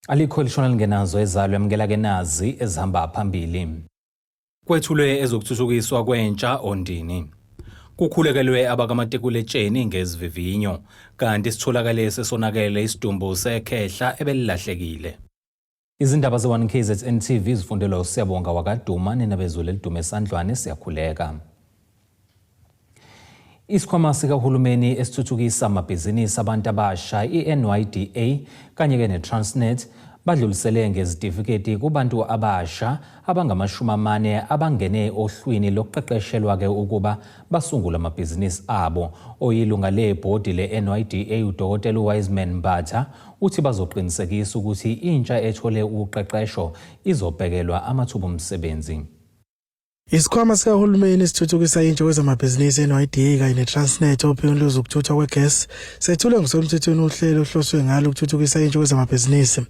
Alikho elishona lingenazo ezalo yamukela ke nazi ezihamba phambili. Kwethulwe ezokuthuthukiswa kwentsha oNdini. Kukhulekelwe abakamatikuletsheni ngezivivinyo kanti sitholakale sesonakele isidumbu sekhehla ebelilahlekile. Izindaba ze-1 KZN TV zifundelwa uSiyabonga wakaDuma nina bezulu elidume esandlwane siyakhuleka. Isikhwama sikahulumeni esithuthukisa amabhizinisi abantu abasha i-NYDA kanye-ke ne-Transnet badlulisele ngezitifiketi kubantu abasha abangamashumi amane abangene ohlwini lokuqeqeshelwa-ke ukuba basungule amabhizinisi abo. Oyilunga lebhodi le-NYDA uDokotela uWiseman Mbatha uthi bazoqinisekisa ukuthi intsha ethole uqeqesho izobhekelwa amathuba omsebenzi. Isikhwama sikahulumeni esithuthukisa intsha kwezamabhizinisi NYDA kanye neTransnet ophikweni lwezokuthuthwa kwegesi sethule ngokusemthethweni uhlelo ohloswe ngalo ukuthuthukisa intsha kwezamabhizinisi.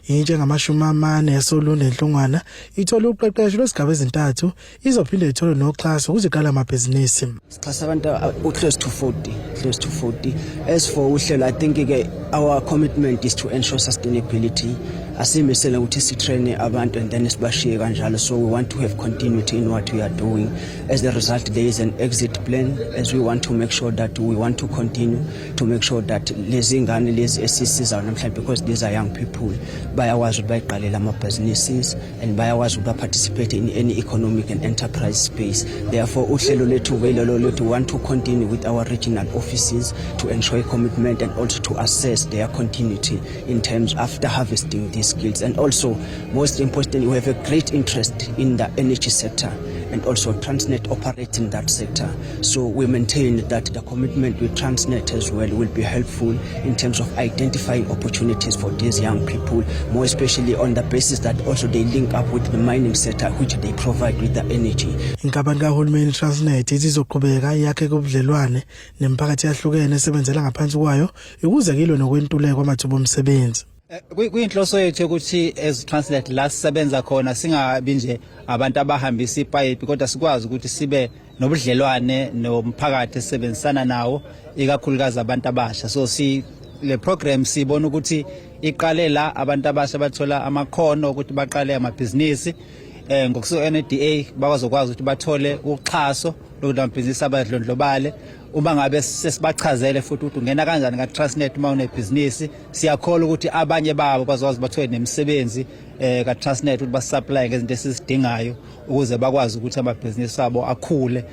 Intsha engamashumi amane yasoLundi eNhlungwana ithole uqeqesho lwesigaba ezintathu, izophinde ithole noxhaso ukuze iqale amabhizinisi. Sixhasa abantu close to 40, close to 40. As for uhlelo, I think ke our commitment is to ensure sustainability. Asimisele ukuthi sitrain abantu and then sibashiye kanjalo, so we want to have continuity in what we are doing. As a result, there is an exit plan, as we want to make sure that we want to continue to make sure that lezi ngane lezi esisizayo namhlanje, because these are young people, bayakwazi ukuthi bayiqalele ama-businesses and bayakwazi ukuthi baparticipate in any economic and enterprise space. Therefore, uhlelo lethu lelo lethu want to continue with our regional offices to ensure commitment and also to assess their continuity in terms after harvesting these skills. And also, most importantly, we have a great interest in the energy sector, and also Transnet operates in that sector. So we maintain that the commitment with Transnet as well will be helpful in terms of identifying opportunities for these young people, more especially on the basis that also they link up with the mining sector, which they provide with the energy. Inkampani kahulumeni Transnet ithi izoqhubeka yakhe kubudlelwane nemiphakathi yahlukene esebenzela ngaphansi kwayo ukuze kilwe nokwentuleka kwamathuba omsebenzi. Kuyinhloso yethu ukuthi as Transnet la sisebenza khona singabi nje abantu abahambisa ipayipi, kodwa sikwazi ukuthi sibe nobudlelwane nomphakathi esebenzisana nawo, ikakhulukazi abantu abasha. So si le program sibona ukuthi iqale la abantu abasha bathola amakhono ukuthi baqale amabhizinisi ngokusuka NDA bakazokwazi ukuthi bathole uxhaso lokuthi amabhizinisi abadlondlobale. Uma ngabe sesibachazele futhi ukuthi ungena kanjani ka Transnet uma unebhizinisi, siyakholwa ukuthi abanye babo bazokwazi bathole nemisebenzi ka Transnet ukuthi basupply ngezinto esizidingayo ukuze bakwazi ukuthi amabhizinisi abo akhule,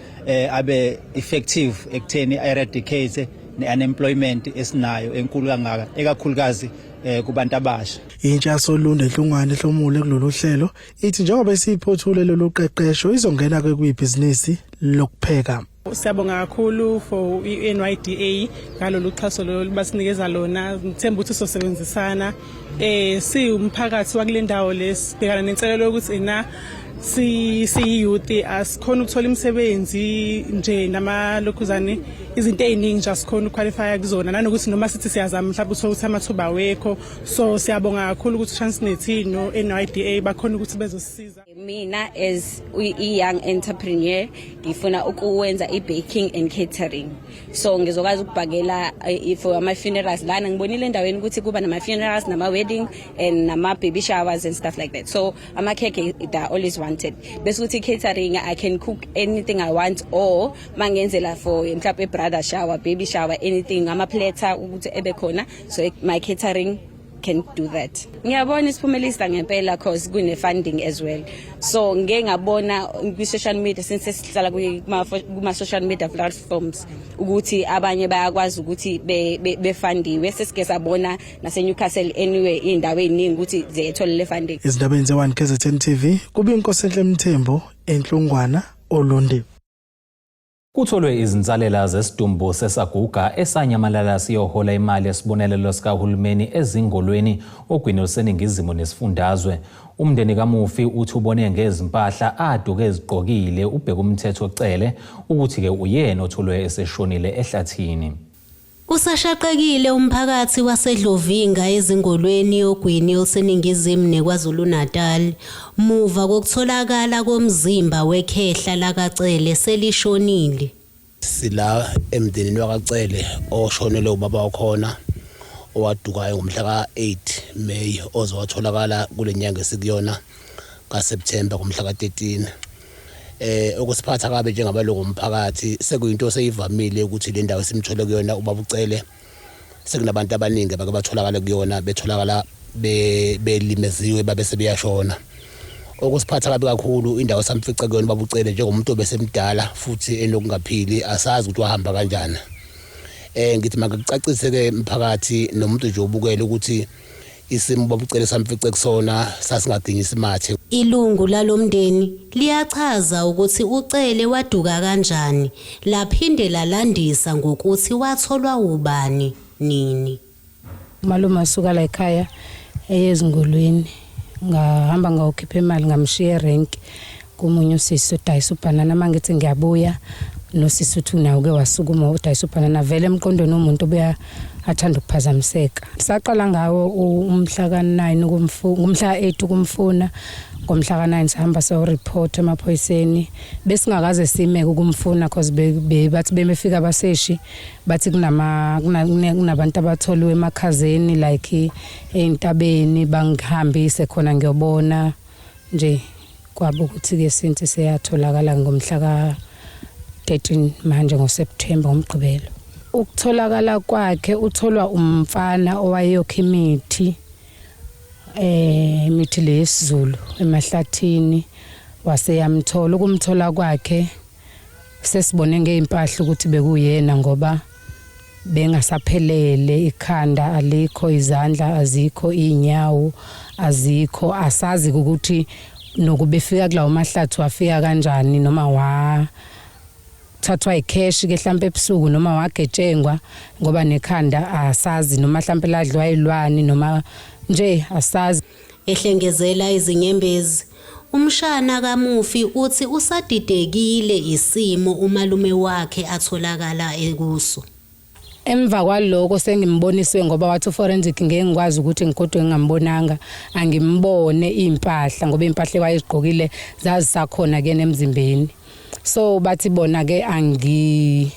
abe effective ekutheni eradicate ne-unemployment esinayo enkulu kangaka, ekakhulukazi kubantu abasha. Intsha yasoLundi eNhlungwane ehlomule kulolu hlelo ithi njengoba isiphothule lolu qeqesho izongena ke kuyibhizinisi lokupheka. Siyabonga kakhulu for i-NYDA ngalolu xhaso lolu basinikeza lona. Ngithemba ukuthi sosebenzisana. Siwumphakathi wakule ndawo lesibhekana nenselelo yokuthi ena si si youth asikhona ukuthola imisebenzi nje namalokhuzane, izinto eziningi nje asikhona ukuqualify kuzona, nanokuthi noma sithi siyazama mhlawumbe uthola ukuthi amathuba awekho. So siyabonga kakhulu ukuthi Transnet no NYDA bakhona ukuthi bezosisiza. Mina as i-young entrepreneur ngifuna ukuwenza i-baking and catering, so ngizokwazi ukubhakela for ama-funerals lana. Ngibonile endaweni ukuthi kuba nama-funerals, nama-wedding and nama-baby showers and stuff like that, so amakhekhe, they are always wanted. Bese kuthi catering, I can cook anything I want, or mangenzela for mhlawumbe i-brother shower, baby shower, anything, ama-platter ukuthi ebe khona, so my catering can do that. Ngiyabona isiphumelisa ngempela cause kune funding as well. So ngeke ngabona kwi social media, since sesihlala kuma social media platforms, ukuthi abanye bayakwazi ukuthi befundiwe. Sesike sabona nase Newcastle, anyway indawo eziningi ukuthi ziyethola le funding. Ezindabeni ze-1 KZN TV kube Inkosenhle Mthembu eNhlungwana oLundi. Kutholwe izinsalela zesidumbu sesaguga esanyamalala siyohola imali esibonelelo sikahulumeni eZingolweni ogwini oluseningizimu nesifundazwe. Umndeni kamufi uthi ubone ngezimpahla aduke ezigqokile ubheka umthetho Cele ukuthi-ke uyena otholwe eseshonile ehlathini. Usashaqekile umphakathi waseDlovinga eZingolweni ogwini oluseningizimu neKwaZulu-Natal muva kokutholakala komzimba wekhehla lakaCele selishonile. Sila emndenini wakaCele oshonele ubaba wakhona. Owadukayo ngomhla ka-8 May, ozowatholakala kule nyanga esikuyona kaSeptember ngomhla ka-13. Okusiphatha kabe njengabalungu omphakathi, sekuyinto seyivamile ukuthi le ndawo esimthole kuyona ubaba uCele, sekunabantu abaningi abake batholakala kuyona, betholakala belimeziwe, babe sebeyashona. Okusiphatha kabi kakhulu, indawo samfica kuyona ubaba uCele njengomuntu obesemdala futhi enokungaphili, asazi ukuthi wahamba kanjani. Ngithi makucacise ke mphakathi nomuntu nje obukele ukuthi isimo ubaba uCele samfice kusona sasingaginyisi mathe. Ilungu lalomndeni liyachaza ukuthi uCele waduka kanjani, laphinde lalandisa ngokuthi watholwa ubani nini. Umalume wasuka la ekhaya eye eZingolweni, ngahamba ngayokhipha imali, ngamshiya erenki komunye usisi odayisa ubhanana. Uma ngithi ngiyabuya, nosisi uthi nawo ke wasukuma udayisa ubhanana. Vele emqondweni womuntu obuya athanda ukuphazamiseka. Saqala ngawo umhla ka-9 ngumhla ka-8 ukumfuna. Ngomhla ka-9 sahamba sayo-report emaphoyiseni. Besingakaze simeke ukumfuna cause bathi bemefika abaseshi, bathi kunabantu abatholiwe emakhazeni, like ey'ntabeni, bangihambise khona ngiyobona nje. Kwabo ukuthi-ke since seyatholakala ngomhla ka-13 manje ngoSeptember, ngoMgqibelo. Ukutholakala kwakhe, utholwa umfana owayeyokha imithi le yesiZulu emahlathini, waseyamthola. Ukumthola kwakhe, sesibone ngey'mpahla ukuthi bekuyena, ngoba bengasaphelele, ikhanda alikho, izandla azikho, iy'nyawo azikho. Asazi ukuthi nokubefika kulawo mahlathi wafika kanjani, noma wa thathwa icash ke mhlambe ebusuku, noma wagetshengwa, ngoba nekhanda asazi, noma mhlambe ladliwa ilwani, noma nje asazi. Ehlengezela izinyembezi, umshana kamufi uthi usadidekile isimo umalume wakhe atholakala ekuso. Emva kwaloko sengimboniswe, ngoba wathi uforensic ngeke ngikwazi ukuthi ngigodwe ngingambonanga, angimbone iy'mpahla, ngoba iy'mpahla ewayezigqokile zazisakhona kuyena emzimbeni. So bathi bona ke angimbone,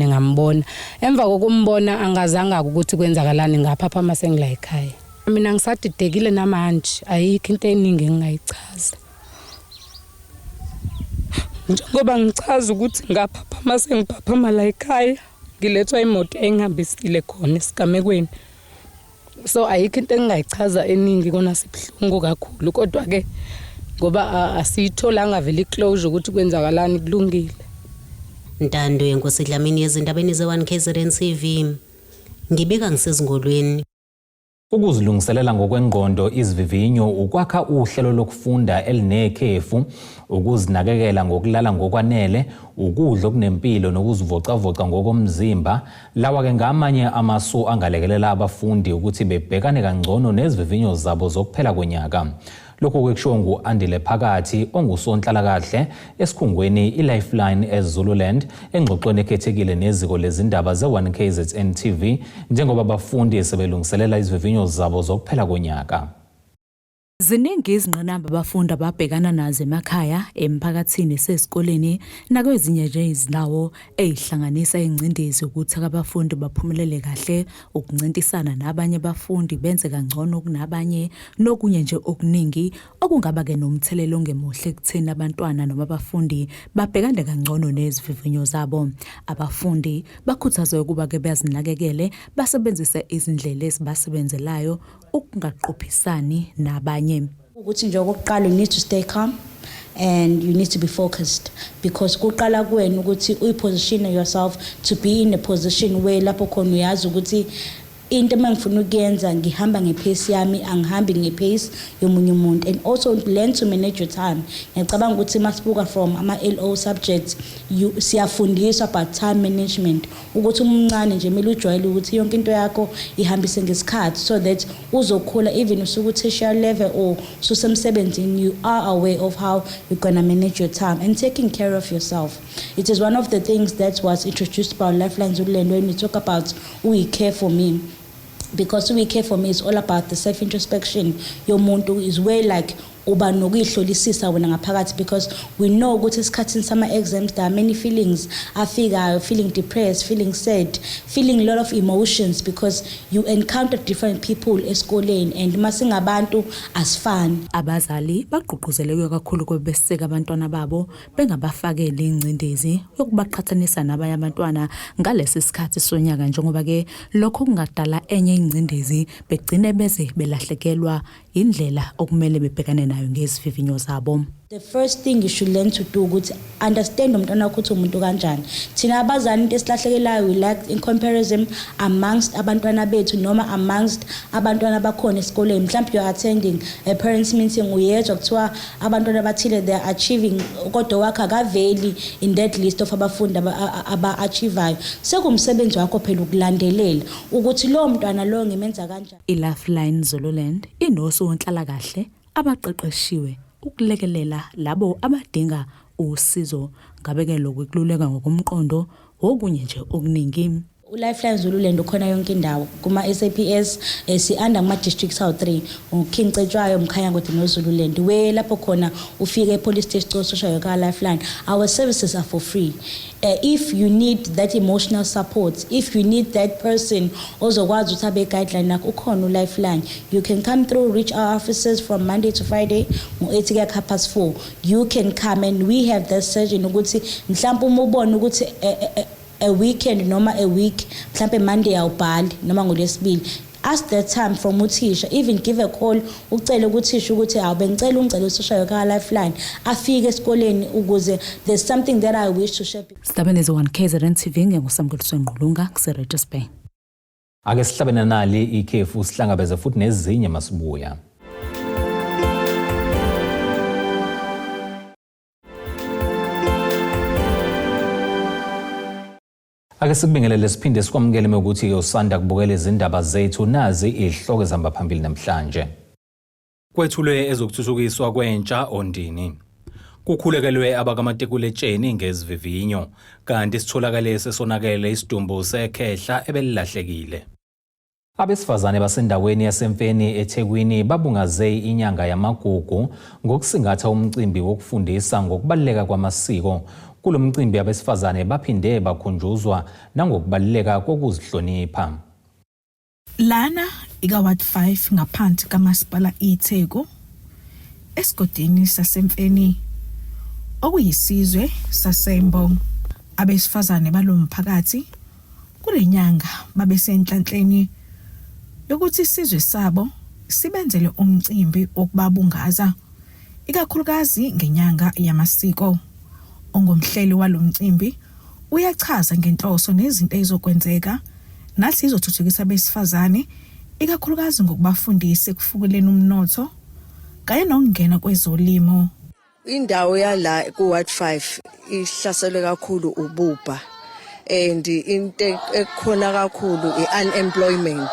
ngambona. Emva kokumbona angazanga ukuthi kwenzakalani, ngaphaphama sengila ekhaya. Mina ngisadidekile namanje, ayikho into eningi engingayichaza, njengoba ngichaza ukuthi ngaphaphama sengiphaphama la ekhaya, ngilethwa imoto engihambisile khona esigamekweni. So ayikho into engingayichaza eningi, kona sibuhlungu kakhulu, kodwa-ke ngoba asiyitholanga vele i-closure ukuthi kwenzakalani, kulungile. Ntando Yenkosi Dlamini, ezindabeni ze-1 KZN TV. Ngibika ngiseZingolweni. Ukuzilungiselela ngokwengqondo izivivinyo, ukwakha uhlelo lokufunda elinekhefu, ukuzinakekela ngokulala ngokwanele, ukudla okunempilo nokuzivocavoca ngokomzimba, lawa-ke ngamanye amasu angalekelela abafundi ukuthi bebhekane kangcono nezivivinyo zabo zokuphela konyaka. Lokhu kushiwo ngu-Andile Phakathi, ongusonhlalakahle esikhungweni i-Lifeline eZululand, engxoxweni ekhethekile neziko lezindaba ze-1 KZN TV, njengoba abafundi sebelungiselela izivivinyo zabo zokuphela konyaka. Ziningi izingqinamba abafundi ababhekana nazo emakhaya, emphakathini, sesikoleni nakwezinye nje izindawo, ey'hlanganisa ingcindezi yokuthi abafundi baphumelele kahle, ukuncintisana nabanye abafundi benze kangcono kunabanye, nokunye nje okuningi okungaba-ke nomthelela ongemuhle ekutheni abantwana noma abafundi babhekane kangcono nezivivinyo zabo. Abafundi bakhuthazwe ukuba-ke bazinakekele, basebenzise izindlela ezibasebenzelayo ukungaqophisani nabanye. Ukuthi nje okokuqala, you need to stay calm and you need to be focused, because kuqala kuwena ukuthi uyiposition yourself to be in a position where lapho khona uyazi ukuthi into uma ngifuna ukuyenza ngihamba ngepace yami, angihambi ngepace yomunye umuntu. And also learn to manage your time. Ngiyacabanga ukuthi masibuka from ama-LO subjects, siyafundiswa about time management, ukuthi umncane nje kumele ujwayele ukuthi yonke into yakho ihambise ngesikhathi, so that uzokhula, even usuku tertiary level or ususemsebenzini, you are aware of how you're gonna manage your time. And taking care of yourself, it is one of the things that was introduced by Lifeline Zululand when we talk about We Care For Me, because We Care For Me is all about the self introspection yomuntu, is where like Uba nokuyihlolisisa wena ngaphakathi, because we know ukuthi esikhathini sama-exams there are many feelings afikayo, feeling depressed, feeling sad, feeling a lot of emotions, because you encounter different people esikoleni and masingabantu asifani. Abazali bagqugquzeleke kakhulu ukuba beseke abantwana babo, bengabafakeli ingcindezi yokubaqhathanisa nabanye abantwana ngalesi sikhathi sonyaka, njengoba-ke lokho kungadala enye ingcindezi, begcine beze belahlekelwa indlela okumele bebhekane nayo ngezivivinyo zabo. The first thing you should learn to do ukuthi understand umntwana wakho ukuthi umuntu kanjani. Thina abazali into esilahlekelayo, we like in comparison amongst abantwana bethu noma amongst abantwana bakhona esikoleni. Mhlawumbe you are attending a parents meeting, uyezwa kuthiwa abantwana abathile they are achieving, kodwa wakho akaveli in that list of abafundi aba-achievayo. Sekumsebenzi wakho phela ukulandelela ukuthi lowo mntwana loyo ngimenza kanjani. I-Lifeline Zululand inosonhlalakahle abaqeqeshiwe ukulekelela labo abadinga usizo, ngabe-ke lokhu kululeka ngokomqondo, okunye nje okuningi. U-Lifeline Zululand ukhona yonke indawo kuma-SAPS, si-under kuma-districts awu-3, uKing Cetshwayo, Mkhanyakude noZululand, we lapho khona ufike e-police station, social worker Lifeline. Our services are for free. If you need that emotional support, if you need that person ozokwazi ukuthi abe guideline yakho, ukhona u-Lifeline. You can come through, reach our offices from Monday to Friday ngo-8 kuya 4:30. You can come and we have that session ukuthi mhlawumbe uma ubona ukuthi a weekend noma a week, mhlambe Monday awubhali noma ngolwesibili, ask that time from uthisha, even give a call, ucele kuthisha ukuthi awu, bengicela ungicele u-social worker Lifeline afike esikoleni ukuze there's something that I wish to share. Sidabeni ze-1 KZN TV, nginguSamkeliswe Ngqulunga kuseRichards Bay. Ake sihlabene nali ikhefu, sihlangabeze futhi nezinye masibuya. Ake sikubingelele siphinde sikwamukele ukuthi usanda kubukela izindaba zethu. Nazi izihloko ezihamba phambili namhlanje. Kwethulwe ezokuthuthukiswa kwentsha Ondini. Kukhulekelwe abakamatikuletsheni ngezivivinyo, kanti sitholakale sesonakele isidumbu sekhehla ebelilahlekile. Abesifazane basendaweni yaseMfeni eThekwini babungaze inyanga yamagugu ngokusingatha umcimbi wokufundisa ngokubaluleka kwamasiko. Kulo mcimbi abesifazane baphinde bakhunjuzwa nangokubaluleka kokuzihlonipha. Lana ika-Ward 5 ngaphansi kaMasipala iTheku esigodini saseMfeni, okuyisizwe saseMbo. Abesifazane balomphakathi kulenyanga babesenhlanhleni yokuthi isizwe sabo sibenzele umcimbi wokubabungaza, ikakhulukazi ngenyanga yamasiko. Ongumhleli walomcimbi uyachaza ngenhloso nezinto ezizokwenzeka, nathi izothuthukisa abesifazane, ikakhulukazi ngokubafundisa ekufukuleni umnotho kanye nokungena kwezolimo. Indawo yala ku-Ward 5 ihlaselwe kakhulu ububha, and into ekukhona kakhulu i-unemployment.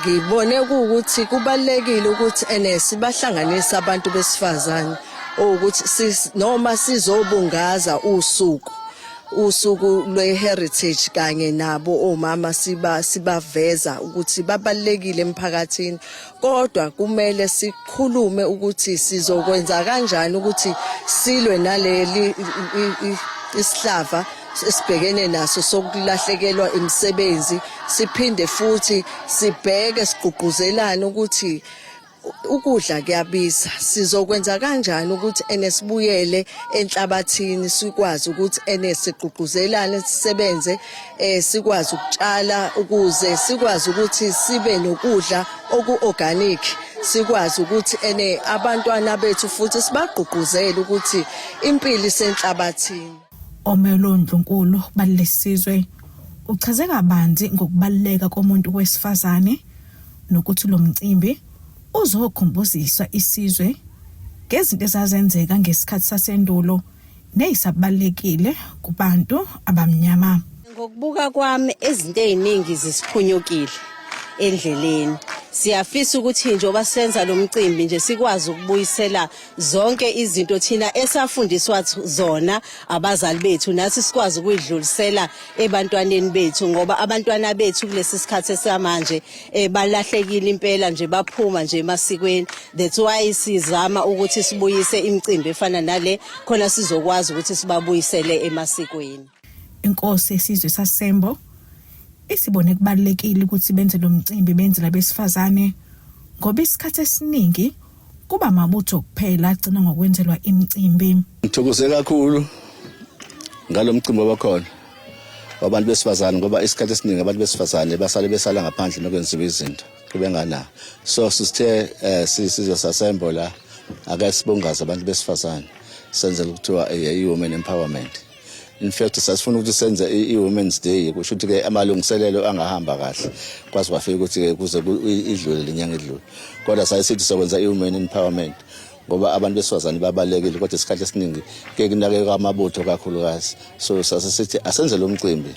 Ngibone kuwukuthi kubalulekile ukuthi ene sibahlanganise abantu besifazane, ukuthi noma sizobungaza usuku lwe-heritage kanye nabo omama, sibaveza ukuthi babalulekile emphakathini, kodwa kumele sikhulume ukuthi sizokwenza kanjani ukuthi silwe naleli isihlava esibhekene naso sokulahlekelwa imisebenzi, siphinde futhi sibheke sigqugquzelane ukuthi ukudla kuyabiza, sizokwenza kanjani ukuthi ene sibuyele enhlabathini, sikwazi ukuthi ene sigqugquzelane, sisebenze, sikwazi ukutshala ukuze sikwazi ukuthi sibe nokudla oku-organic, sikwazi ukuthi ene abantwana bethu futhi sibagqugquzele ukuthi impilo isenhlabathini. Omele Ndlunkulu balesizwe uchaze kabanzi ngokubaluleka komuntu wesifazane nokuthi lo mcimbi uzokhumbuzisa isizwe ngezinto ezazenzeka ngesikhathi sasendulo nezisabalulekile kubantu abamnyama. Ngokubuka kwami, izinto eziningi zisiphunyukile endleleni. Siyafisa ukuthi njengoba senza lo mcimbi nje sikwazi ukubuyisela zonke izinto thina esafundiswa zona abazali bethu, nathi sikwazi ukuyidlulisela ebantwaneni bethu, ngoba abantwana bethu kulesi sikhathi esamanje balahlekile impela nje, baphuma nje emasikweni. That's why sizama ukuthi sibuyise imicimbi efana nale, khona sizokwazi ukuthi sibabuyisele emasikweni. Inkosi yesizwe saseMbo isibone kubalulekile ukuthi benze lo mcimbi benzela besifazane, ngoba isikhathi esiningi kuba amabutho kuphela agcina ngokwenzelwa imicimbi. Ngithokoze kakhulu ngalo mcimbi obakhona wabantu besifazane, ngoba isikhathi esiningi abantu besifazane basale besala ngaphandle nokwenziwa izinto kubengana. So sisithe sisizwe saseMbo la, ake sibungaze abantu besifazane, senzele ukuthiwa i-women empowerment. In fact, sasifuna ukuthi senze i-Women's Day, kusho ukuthi-ke amalungiselelo angahamba kahle, kwaze kwafika ukuthi-ke kuze idlule lenyanga idlule, kodwa sayisithi sokwenza i-women empowerment ngoba abantu besifazane babalulekile, kodwa isikhathi esiningi ke kunakekwa amabutho kakhulukazi. So sasisithi asenze lo mcimbi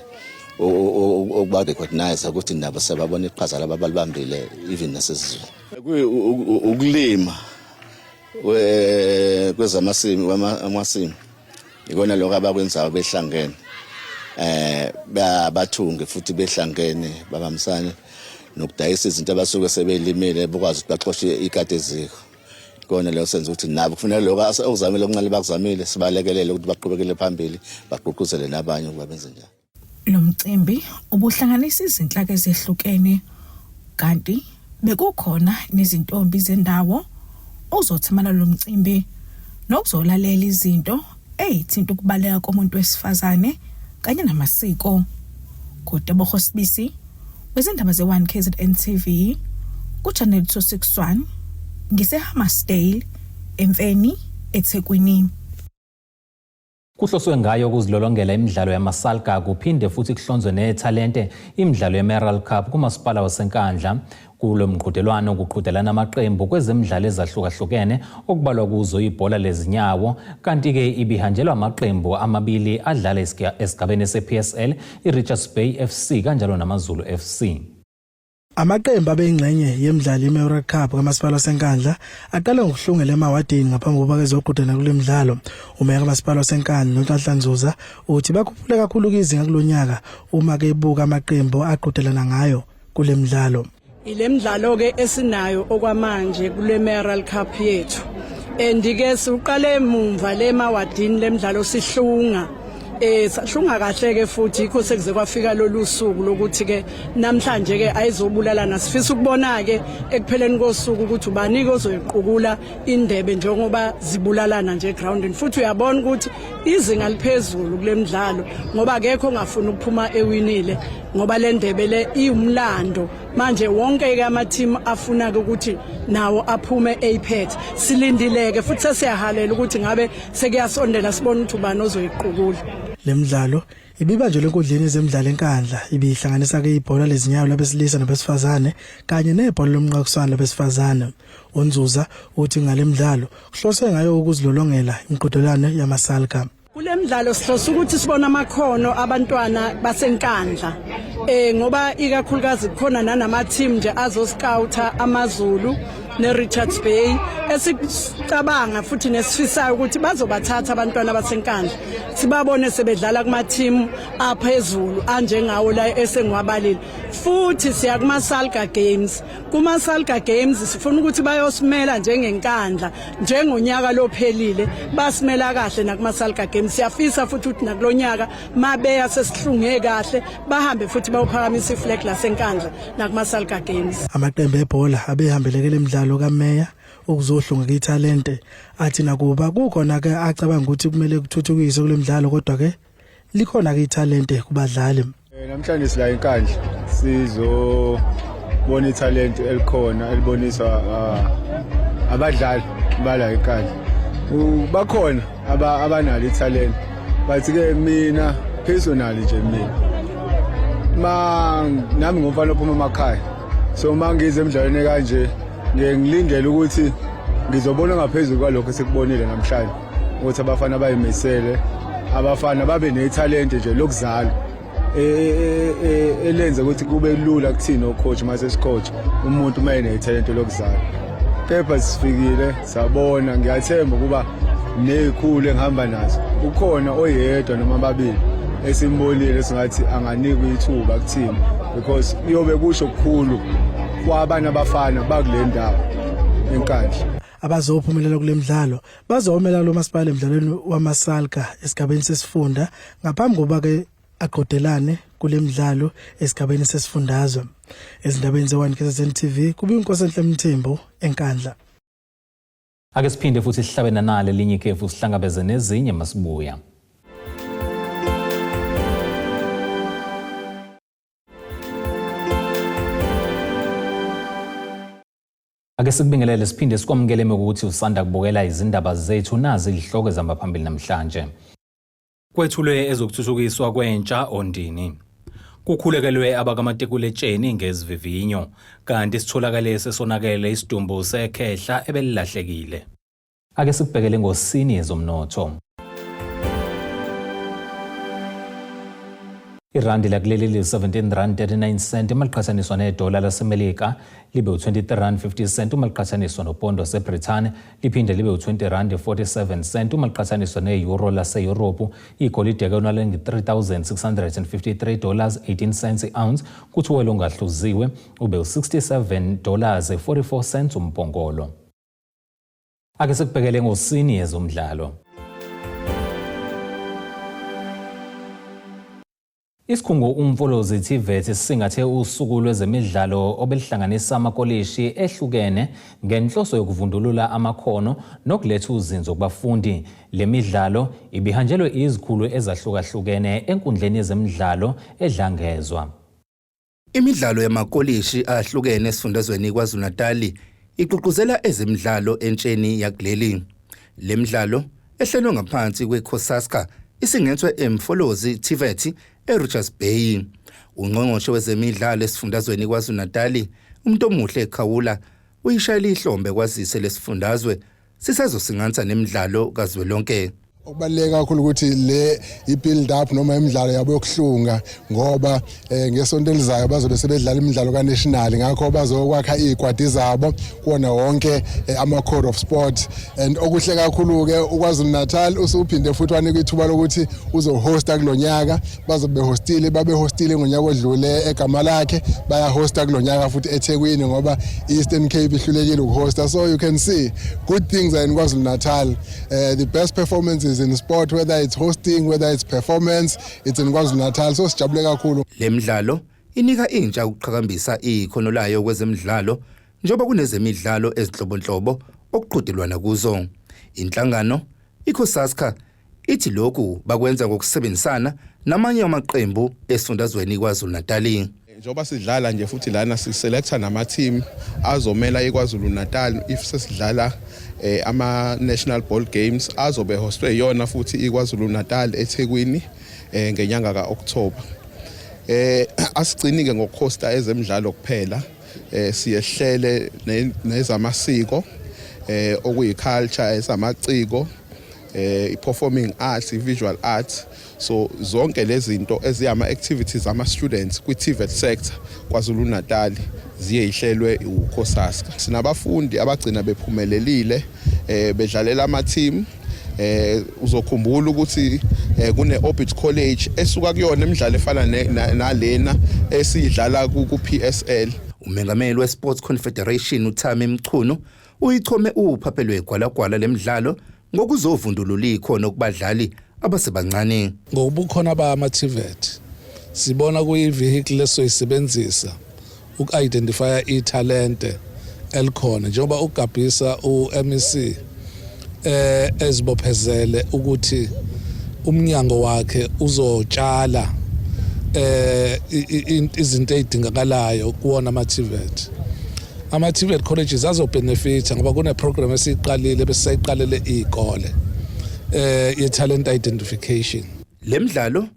ukuba-recognize ukuthi nabo sebabona iqhaza labo abalibambile even nasesizweni ukulima kwezamasimi, amasimi ikona lokho abakwenzayo behlangene, bathunge futhi behlangene, babambisane nokudayisa izinto abasuke sebelimile, bekwazi ukuthi baxoshe ikati eziko. Ikona leyo senza ukuthi nabo kufuneka lokho okuzamile okuncane bakuzamile, sibalekelele ukuthi baqhubekele phambili, bagqugquzele nabanye ukuba benze njalo. Lo mcimbi ubuhlanganisa izinhlaka ezehlukene, kanti bekukhona nezintombi zendawo ozothamela lo mcimbi nokuzolalela izinto eyithinta ukubaleka komuntu wesifazane kanye namasiko. Kutebogo Sibisi wezindaba ze-1 KZN TV ku-Channel 261, ngiseHammarsdale, eMfeni, eThekwini. Kuhloswe ngayo ukuzilolongela imidlalo yamaSalga, kuphinde futhi kuhlonzwe nethalente imidlalo yeMayoral Cup kumasipala waseNkandla. Kulo mqhudelwano kuqhudelana amaqembu kwezemidlalo ezahlukahlukene, okubalwa kuzo ibhola lezinyawo, kanti-ke ibihanjelwa amaqembu amabili adlala esigabeni se-PSL, i-Richards Bay FC kanjalo namaZulu FC. Amaqembu abeyingxenye yemidlalo iMayoral Cup kaMasipala waseNkandla aqale ngokuhlungela emawadini ngaphambi kokuba kezoqhudelana kule midlalo. Umeya kaMasipala waseNkandla uNhlanhla Nzuza uthi bakhuphule kakhulu izinga kulonyaka uma kebuka amaqembu aqhudelana ngayo kule midlalo. Ile midlalo ke esinayo okwamanje kule Mayoral Cup yethu. And ke siqale mumva le mawadini lemidlalo sihlunga. Sahlunga kahle ke futhi, yikho sekuze kwafika lolu suku lokuthi ke namhlanje ke ayizobulalana. Sifisa ukubona ke ekupheleni kosuku ukuthi ubani ke ozoyiqukula indebe njengoba zibulalana nje egroundini. Futhi uyabona ukuthi izinga liphezulu kule midlalo, ngoba akekho ongafuni ukuphuma ewinile, ngoba le ndebe le iwumlando. Manje wonke ke ama team afuna ke ukuthi nawo aphume eyiphethe. Silindileke futhi sesiyahalela ukuthi ngabe sekuyasondela, sibone ukuthi ubani ozoyiqukula. Le midlalo ibibanjelwe enkundleni yezemidlalo eNkandla, ibihlanganisa ke ibhola lezinyawo labesilisa nabesifazane kanye nebhola lomnqakuswano labesifazane. UNzuza uthi ngale midlalo kuhloswe ngayo ukuzilolongela imiqhudelwano yamaSalga. Kule midlalo sihlose ukuthi sibone amakhono abantwana baseNkandla, ngoba ikakhulukazi kukhona nanama team nje azoscouta, amaZulu neRichards Bay, esicabanga futhi nesifisayo ukuthi bazobathatha abantwana baseNkandla, sibabone sebedlala kuma team aphezulu anjengawo la esengiwabalile. Futhi siya kuma Salga Games. Kuma Salga Games sifuna ukuthi bayosimela njengeNkandla, njengonyaka lophelile basimela kahle nakuma Salga Games. Siyafisa futhi ukuthi nakulonyaka mabeya sesihlunge kahle, bahambe futhi bayophakamisa iflag laseNkandla nakuma Salga Games. Amaqembu ebhola abehambeleke lemidlalo kameya ukuzohlunga ithalente athi nakuba kukhona ke acabanga ukuthi kumele kuthuthukiswe kule midlalo, kodwa ke likhona ke ithalente kubadlali. Namhlanje sila eNkandla sizobona ithalente elikhona eliboniswa abadlali bala eNkandla. Bakhona abanalo ithalente, but ke mina personally nje, mina ma nami ngumfana ophuma emakhaya, so uma ngize emidlalweni kanje ngiye ngilindele ukuthi ngizobona ngaphezulu kwalokho esikubonile namhlanje, ukuthi abafana bayimisele, abafana babe nethalente nje lokuzalwa. e, e, e, elenza ukuthi kube lula kuthina ocoach mase sicoach umuntu uma enethalente lokuzala. Kepha sifikile sabona, ngiyathemba ukuba nezikhulu engihamba nazo ukhona oyedwa noma ababili esimbonile singathi anganikwa ithuba kuthina, because kuyobe kusho kukhulu kwabana abafana bakule ndawo eNkandla. Abazophumelela kule midlalo bazomela lo masipala emdlalweni wamaSalga esigabeni sesifunda ngaphambi kokuba ke aqodelane kule midlalo esigabeni sesifundazwe. Ezindabeni ze-1 KZN TV kube inkosi enhle Mthembu eNkandla. Ake siphinde futhi sihlabe nanale linye ikhefu, sihlangabeze nezinye masibuya. Ake sikubingelele siphinde sikwamukele ukuthi usanda kubukela izindaba zethu. Nazi izihloko ezihamba phambili namhlanje. Kwethulwe ezokuthuthukiswa kwentsha Ondini. Kukhulekelwe abakamatikuletsheni ngezivivinyo, kanti sitholakale sesonakele isidumbu sekhehla ebelilahlekile. Ake sikubhekele ngosini yezomnotho. Irandi lakuleli li-17 rand 39 cent uma liqhathaniswa nedola laseMelika, libe u-23 rand 50 cent uma liqhathaniswa nopondo waseBrithani, liphinde libe u-20 rand 47 cent uma liqhathaniswa ne-euro laseYurophu. Igolide-ke unale nge-3653 dollars 18 cents i-ounce, kuthi uwele ongahluziwe ube u-67 dollars 44 cents umpongolo. Ake sikubhekele ngosini yezomdlalo. Isikhungo Umfolozi TVET sisingathe usuku lwezemidlalo obelihlanganisa amakolishi ehlukene ngenhloso yokuvundulula amakhono nokuletha uzinzo kubafundi. Le midlalo ibihanjelwe izikhulu ezahlukahlukene enkundleni yezemidlalo eDlangezwa. Imidlalo yamakolishi ahlukene esifundazweni KwaZulu-Natali igqugquzela ezemidlalo entsheni yakuleli. Le midlalo ehlelwe ngaphansi kwe-COSASCA isingethwe eMfolozi TVET eRichards Bay. Ungqongqoshe wezemidlalo esifundazweni KwaZulu-Natali, uMntomuhle Khawula, uyishayela ihlombe kwazise lesifundazwe sisazosingatha nemidlalo kazwelonke. Okubaluleke kakhulu ukuthi le i-build up noma imidlalo yabo yokuhlunga, ngoba ngesonto elizayo bazobe sebedlala imidlalo ka-national, ngakho bazokwakha iy'kwadi zabo kuwona wonke ama-code of sport. And okuhle kakhulu-ke, uKwaZulu Natal usuphinde futhi wanikwa ithuba lokuthi uzohosta kulo nyaka. Bazobe behostile, babehostile ngonyaka odlule egama lakhe, bayahosta kulo nyaka futhi eThekwini, ngoba i-Eastern Cape ihlulekile ukuhosta. So you can see good things are in KwaZulu Natal. The best performances in sport, whether it's hosting, whether it's performance, it's in KwaZulu Natal, so sijabule kakhulu. Le midlalo inika intsha ukuqhakambisa ikhono layo kwezemidlalo, njengoba kunezemidlalo ezinhlobonhlobo okuqhudelwana kuzo. Inhlangano iCOSASCA ithi lokhu bakwenza ngokusebenzisana namanye amaqembu esifundazweni KwaZulu-Natali. Njengoba sidlala nje futhi lana, siselecta nama-team azomela iKwaZulu Natal if sesidlala ama-national ball games azobe hostwe iyona futhi iKwaZulu Natal eThekwini ngenyanga ka-October. Asigcini ke ngokuhosta ezemidlalo kuphela, siyehlele nezamasiko, okuyi-culture, ezamaciko, i-performing arts, i-visual arts. So zonke lezi zinto eziyama activities ama students kwi-TVET sector KwaZulu Natal ziye ihlelwe uCOSASCA. Sinabafundi abagcina bephumelelile bedlalela ama team. Uzokhumbula ukuthi kune Orbit College esuka kuyona imidlalo efana nalena esiyidlala ku PSL. Umengameli weSports Confederation uThami Mchunu uyichome uphaphelwe gwalagwala lemidlalo ngokuzovundulula ikhono kubadlali abasebancane. Ngokubukhona bama-TVET, sibona kuyi-vehicle esoyisebenzisa uku-identifya ithalente elikhona, njengoba ugabhisa u-MEC ezibophezele ukuthi umnyango wakhe uzotshala izinto ezidingakalayo kuwona ama-TVET. Ama-TVET colleges azobenefitha ngoba kune program esiyiqalile, bese sayiqalele iy'kole ye-talent identification. Le midlalo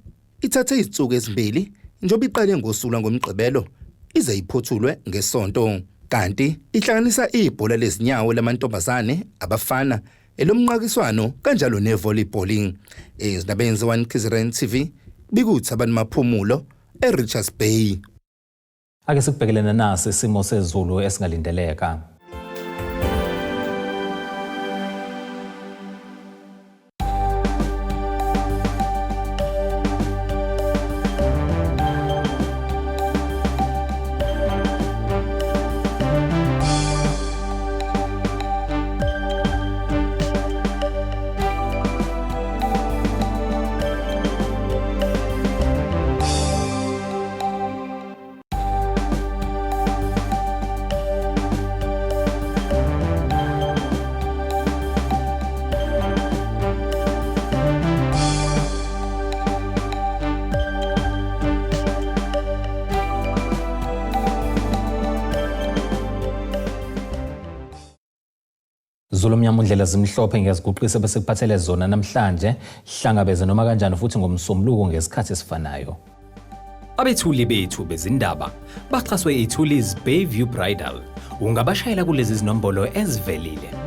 ithathe izinsuku ezimbili, njengoba iqale ngosuku lwangoMgqibelo ize iphothulwe ngesonto, kanti ihlanganisa ibhola lezinyawo lamantombazane, abafana, elomnqakiswano kanjalo nevolleyball. Ezindabeni ze-1 KZN TV, Bikuthi Maphumulo eRichards Bay. Ake sikubhekelene nasi isimo sezulu esingalindeleka. Zulu mnyama undlela zimhlophe ngiyaziguqisa bese kuphathele zona namhlanje hlangabeze noma kanjani futhi ngomsombuluko ngesikhathi esifanayo. Abethuli bethu bezindaba baxhaswe iThulis Bayview Bridal. Ungabashayela kulezi zinombolo ezivelile.